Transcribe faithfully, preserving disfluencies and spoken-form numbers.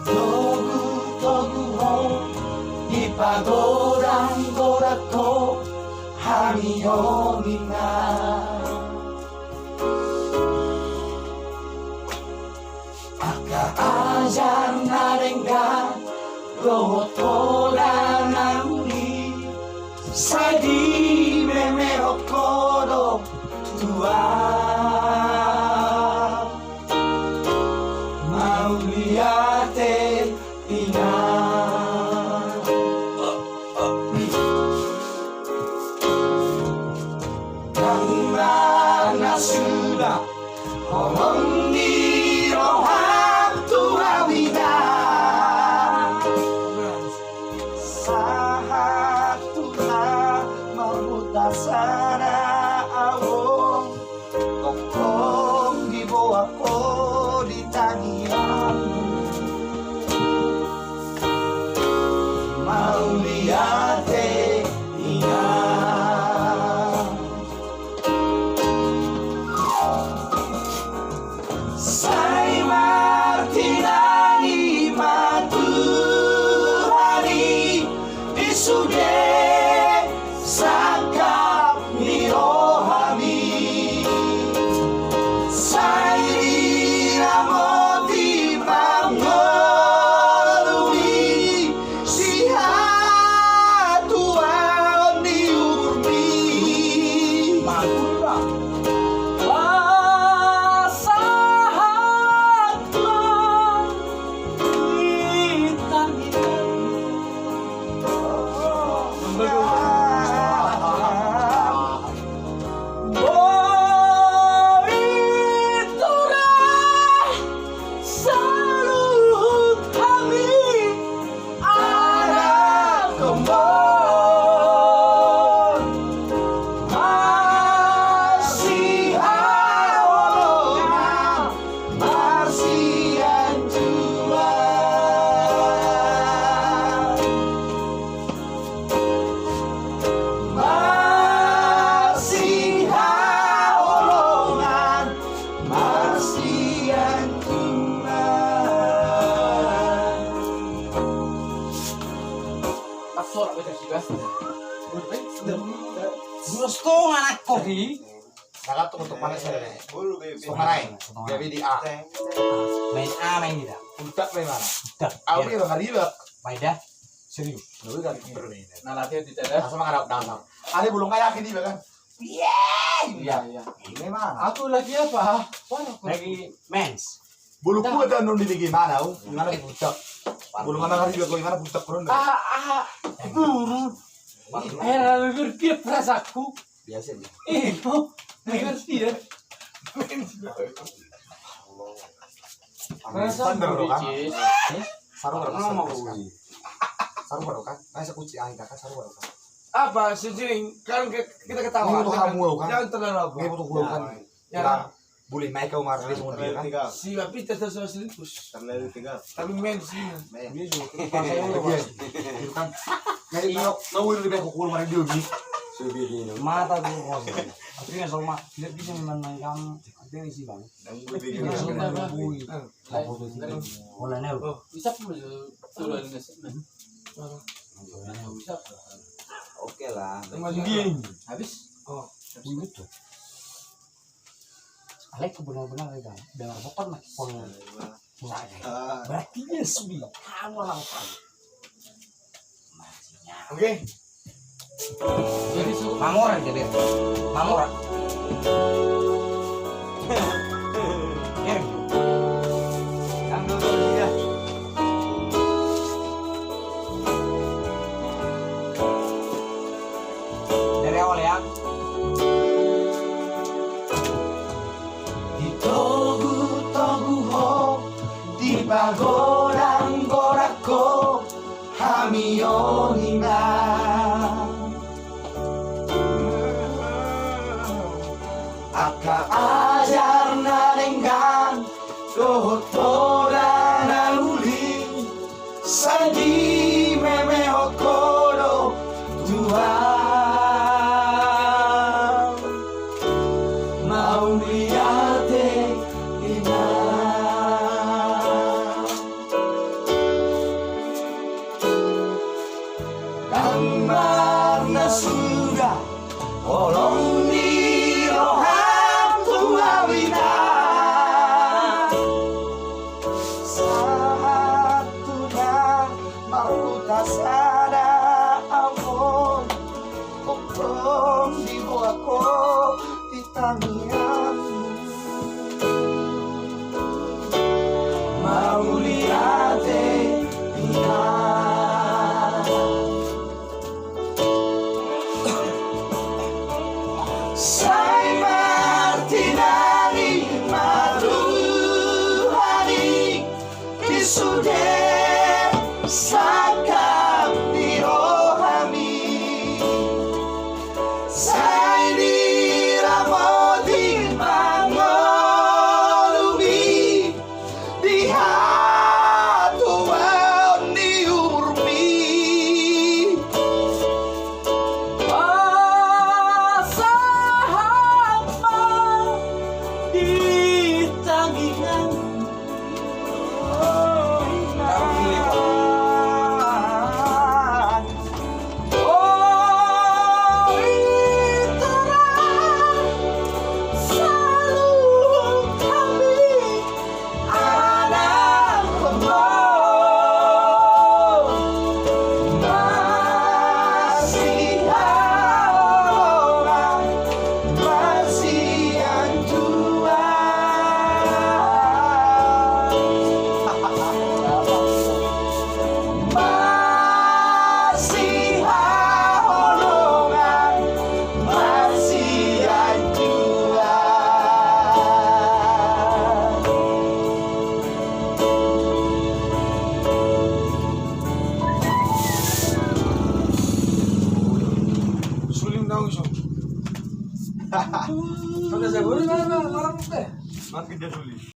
Togu-togu ho, dipagodang-godang ho hami on inna. Angka ajar na denggan dohot poda na uli, sai dimemehon ho do tu au. Mauliate inna. Ndang na suda holong ni roham tu au inna, sahat tu na marhata sada au on. Tongtong diboan ho di tangiangku. Mauliate inna. Sai martinangi ma Tuhan i di sude sangkap ni rohami. Sai diramoti ma ngolumi sihatuaon ni umurmi. Pasahat ma hita. Boi tura saluhut hami anak Ambon masihaholongan, masianjuran. Masihaholongan, masianjuran. Buros tu anakku. Sangat untuk mana saya. Setengah lain. Jadi di A. Main A, main tidak. Utak main mana? Utak. Aku dia bakal ribet. Main dah. Serius. Lu kan permainan. Nah, latihan di teras. Asal mengharap dasar. Ada belum kayak gini kan? Iya. Iya, iya. Ini mana? Aku lagi apa? Mana aku? Lagi mens. Bulu kuat dan non di mana? Oh, gimana di puncak? Bulu mana kali juga gimana puncak, bulu? Ah, ah, guru. Eh, lalu berpikir perasaanku. Biasa nih. Eh, kok? Ngerti ya? Standar lo kan? Saru baru kan? Saru baru kan? Nah, saya kunci aja kan, saru baru kan? Apa, sejering, kan ke-, kita ketawa. Ini untuk kamu, kan? Jangan terlalu apa. Ini untuk gua, kan? Ya. Boleh naik kau marah dia semua dia, kan? Si Bapita terus selingkuh. Terlalu tegas. Tapi main sini. Main. Dia juga. Pas saya udah, Bos. Kan? Nah, ini lo, lo udah lebih aku keluar dia, Bi. Sudah dia, dia. Mata tuh, Bos. Tapi nggak sama. Tidak bisa menang kamu. Artinya sih, Bang. Yang gue bikin. Dia sudah ngebui. Lain, lain. Bola nel. Oh, bisa pun tuh lain nggak sih? Bisa. Oke lah. Dia ini. Habis? Oh. Begitu. Alek benar-benar ya, Bang. Dengar bokor nak pol. Berarti dia sudah. Kamu lah, Bang. Oke. Mamora dia, Beb. Mamora. Dari awal ya. Ditogu-togu ho, dipagodang-godang ho, hami on inna. Angka ajar na denggan dohot poda na uli, sai dimemehon ho do tu au. Mauliate inna. Sude sangkap ni rohami, sai diramoti mangolumi di hatuaon ni umurmi. Pasahat ma di tangiang Suling daun so. Ada saya boleh mana mana mana. Makin dia suling.